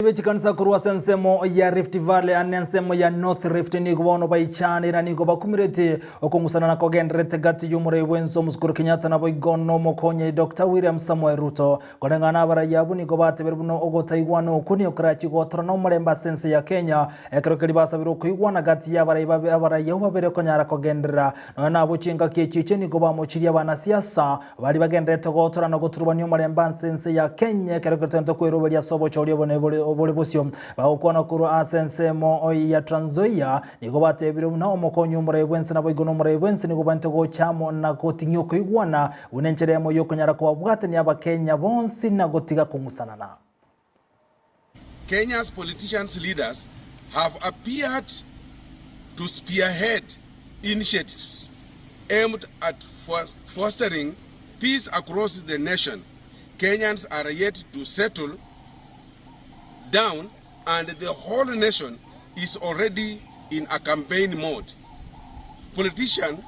Be chikanisa korwa ase ensemo ya Rift Valley ane ensemo ya North Rift nigo bono baichanire na nigo bakumirete okong'usana na kogenderete gati y'omorai bw'ense Omosikuru Kenyatta naboigo n'omokonyi Doctor William Samoei Ruto. Koreng'ana abarai abwo nigo batebire buna ogotaigwana okwo nigo korachi gotora nomorembe ase ense ya Kenya ekero keria basabire okoigwana gati y'abarai babe abarai abwo babere konyara kogenderera. Nonya nabwo chingaki echi eche nigo bamochirie abanasiasa Baria bagendererete gotora na goturubania omorembe ase ense ya Kenya ekero getente kweroberia ase obochori obonene bore obore bosio. Bagokwana korwa ase ensemo ya Trans Nzoia, nigo batebire buna omokonyi omorai bw'ense naboigo nomorai bw'ense nigo bwente gocha amo na goting'ia okoigwana buna enchera eyemo yokonyara kobabwatania abakenya bonsi na gotiga kong'usanana. Kenya's politicians leaders have appeared to spearhead initiatives aimed at fostering peace across the nation, Kenyans are yet to settle down and the whole nation is already in a campaign mode. Politician,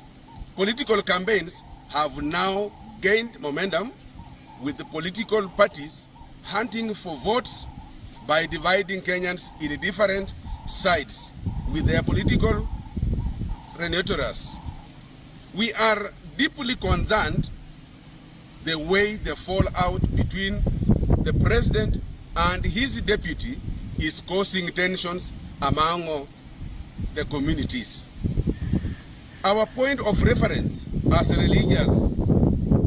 political campaigns have now gained momentum with the political parties hunting for votes by dividing Kenyans in different sides with their political rhetorics. We are deeply concerned the way the fallout between the president and his deputy is causing tensions among the communities. Our point of reference as religious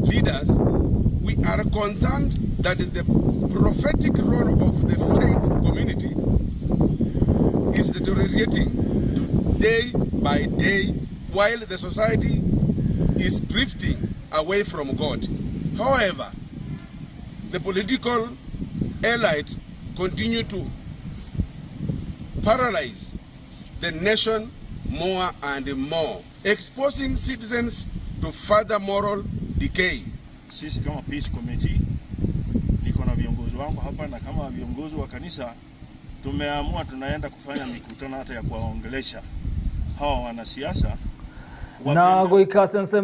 leaders, we are concerned that the prophetic role of the faith community is deteriorating day by day while the society is drifting away from God. However, the political elite continue to paralyze the nation more and more, exposing citizens to further moral decay. Sisi kama Peace Committee, niko na viongozi wangu hapa, na kama viongozi wa kanisa tumeamua tunaenda kufanya mikutano hata ya kuwaongelesha hawa wanasiasa Na goika ase ensemo.